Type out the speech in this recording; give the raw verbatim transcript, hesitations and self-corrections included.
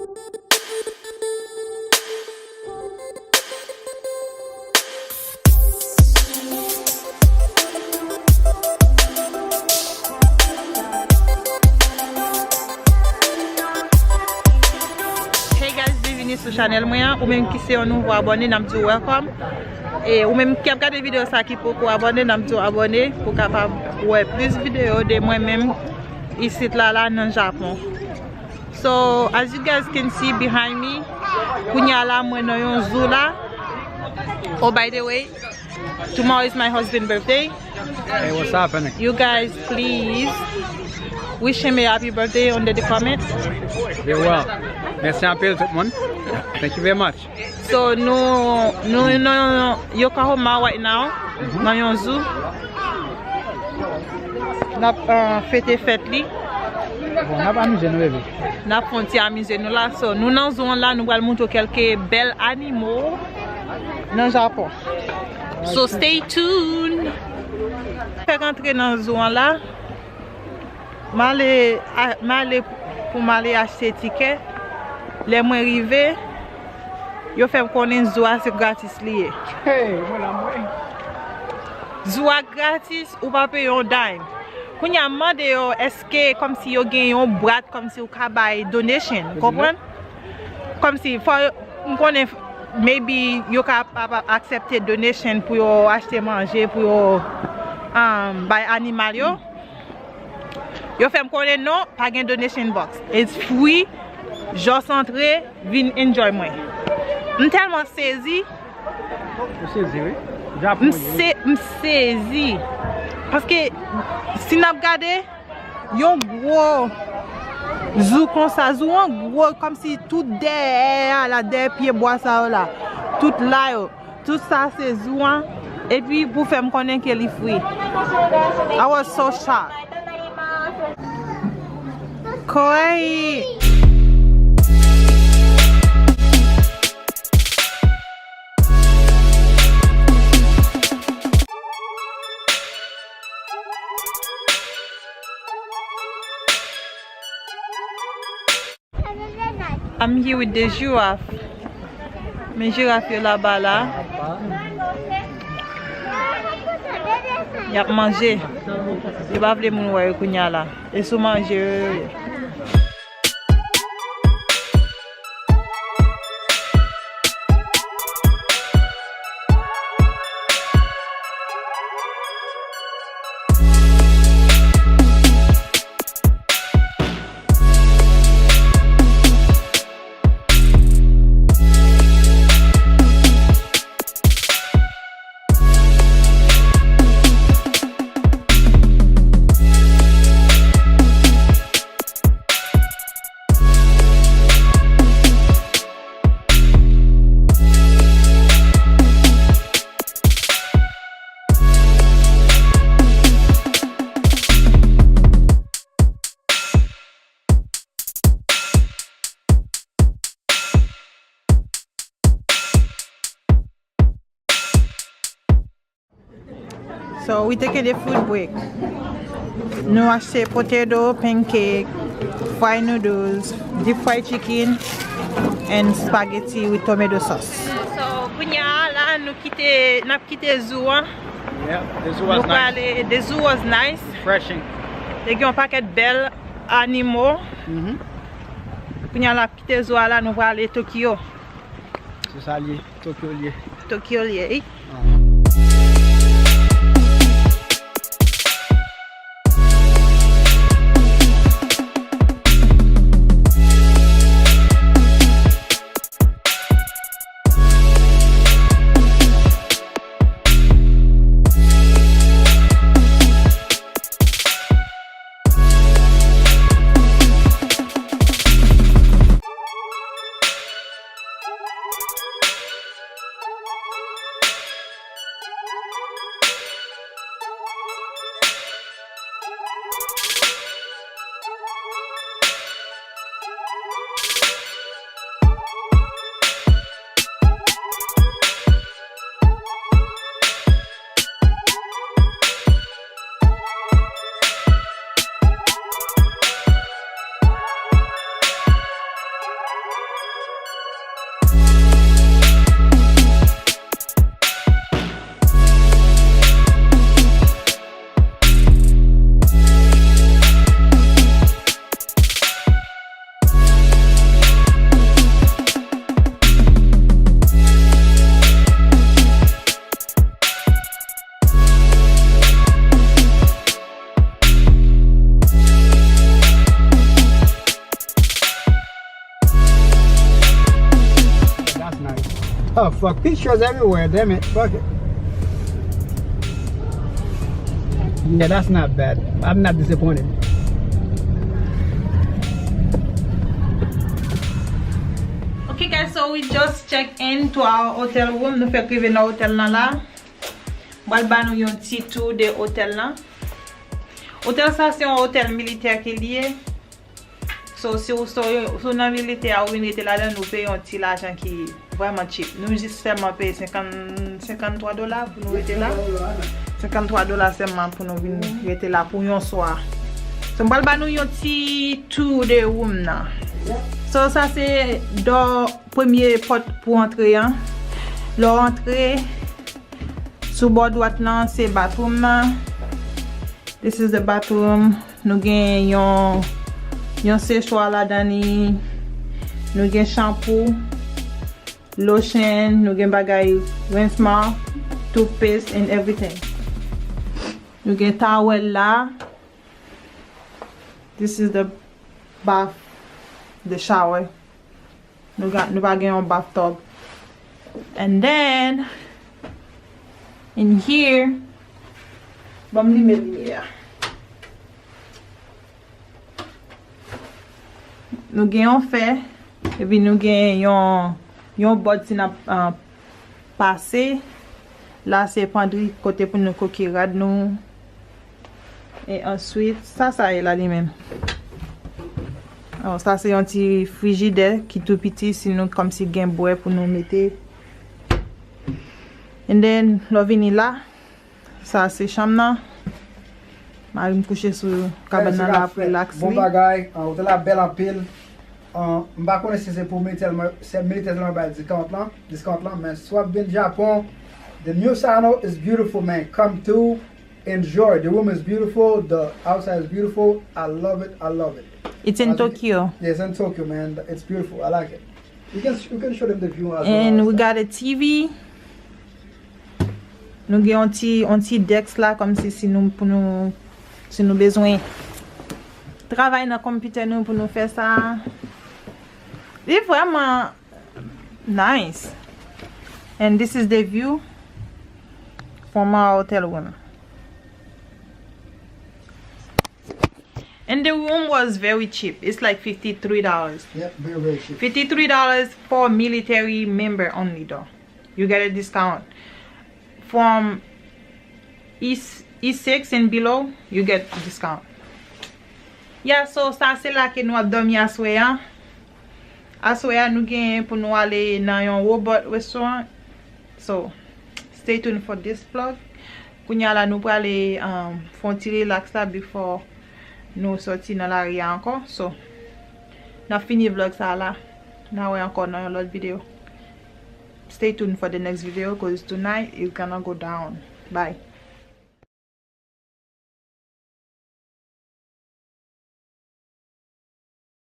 Hey guys, byenvini sou chanèl mwen an. Ou menm ki se yon nouvo abòne, n ap di w welcome. E ou menm ki ap gade videyo sa ki poko abòne, n ap di w abòne pou w kapab wè plis videyo de mwen menm isit la, la nan Japon. So, as you guys can see behind me, kounye a la mwen nan yon zoo la. Oh, by the way, tomorrow is my husband birthday. Hey, what's happening? You guys, please wish him a happy birthday under the comment. Very well. Mèsi anpil tout moun. Thank you very much. So, nou, nou, nou Yokohama right now, nan yon zoo. N ap, uh, fete fèt li. Bon, n ap amize nou, bebe. N ap fè yon ti amize nou la. So, nou nan zoo an la, nou pral montre w kèlke bèl animo nan Japon. So, stay tuned. Fèk antre nan zoo an la. M ale, a, m ale pou m ale achte tikè. Lè mwen rive, yo fè m konnen zoo a se gratis li ye. Hey, mwen la mwen. Zoo a gratis, ou pa peye yon dime. Kounye a, m mande yo, èske kòmsi yo gen yon bwat, kòmsi ou ka bay donation, ou konprann? Kòmsi, fò, m konnen, maybe, yo ka pa, pa aksepte donation pou yo achte manje, pou yo, um, bay animal yo. Yo fè m konnen non, pa gen donation box. It's free. Just antre, vin enjoy mwen. M tèlman sezi. Ou sezi, wi. Japon, m wi. Se-, m sezi. Paske, si n ap gade, yon gwo zoo konsa, zoo an gwo, kòmsi tout dèyè a la, dèyè pye bwa sa yo la. Tout la yo. Tout sa se zoo an, epi pou fè m konnen ke li free. I was so shocked. Kawaii. I'm here with the giraffe. Men jiraf yo laba la. Y ap manje. Yo pa vle moun wè yo kounye a la. E sou manje yo, yo ye. So, we taking the food break. Nou achte potato, pancake, fried noodles, deep fried chicken, and spaghetti with tomato sauce. So, kounye a la, nou kite, n ap kite zoo an. Yeah, the zoo was nice. Nou prale, the zoo was nice. Refreshing. Te gen yon pakèt bèl animo. Mhm. Kounye a, n ap kite zoo a la, nou prale Tokyo. Se sa l ye, Tokyo l ye. Tokyo l ye, wi. Aha. Oh fuck, pictures everywhere, damn it. Fuck it. Yeah, that's not bad. I'm not disappointed. Okay, guys, so we just check in to our hotel room. Nou fèk rive nan otèl lan la. M pral ba nou yon ti tour de otèl lan. Otèl sa se yon otèl militè ke li ye. So, si w, so, si w nan militè a, ou vin rete ladan, nou peye yon ti lajan ki vrèman cheap. Nou jis sèlman peye senkant, senkant twa dola pou nou rete la. Senkant twa dola sèlman pou nou vin rete la pou yon swa. So, m pral ba nou yon ti tour de room nan. So, sa se dò, premye pòt pou antre an. Lè w antre, sou bò dwat lan, se bathroom nan. This is the bathroom. Nou gen yon, yon sechwa ladan li. Nou gen shampoo, lotion, nou gen bagay rinse mouth, toothpaste and everything. Nou gen towel la. This is the bath, the shower. Nou ga, nou pa gen yon bathtub. And then, in here, ban m limen limyè a. Nou gen yon fè, epi nou gen yon, yon bòd si n ap, ah, pase. La se pandri kote pou nou koke rad nou. E answit, sa, sa ye la li menm. Oh, sa se yon ti frijidè ki tou piti, si nou kòmsi gen bwè pou nou mete. And then, lè w vini la, sa se chanm nan. Mari m kouche sou kabann nan la ap relax li. Bon bagay, ah, otèl la bèl anpil. Ah, m pa konnen si se pou militè sèlman, se militè sèlman bay discount lan, discount lan, men si w ap vin Japon, the new Sano is beautiful, man. Come through, enjoy. The room is beautiful, the outside is beautiful. I love it, I love it. It's in Tokyo. Yes, in Tokyo, man. It's beautiful. I like it. You can, you can show them the view as well. And we got a T V. Nou gen yon ti, yon ti desk la, kòmsi si nou, pou nou, si nou bezwen travay nan konpitè nou pou nou fè sa. Li vrèman nice. And this is the view from our hotel room. And the room was very cheap. It's like fifty-three dollars. Yep, very, very cheap. Fifty-three dollars for military member only, though. You get a discount. From E, E six and below, you get discount. Yeah, so sa se la ke nou ap dòmi aswè a. Aswè a, nou genyen pou nou ale nan yon robot restaurant. So, stay tuned for this vlog. Kounye a la, nou prale, um, fè yon ti relax la before nou sòti nan lari a ankò. So, n ap fini vlog sa a la. N a wè ankò nan yon lòt videyo. Stay tuned for the next video, 'cause tonight is gonna go down. Bye.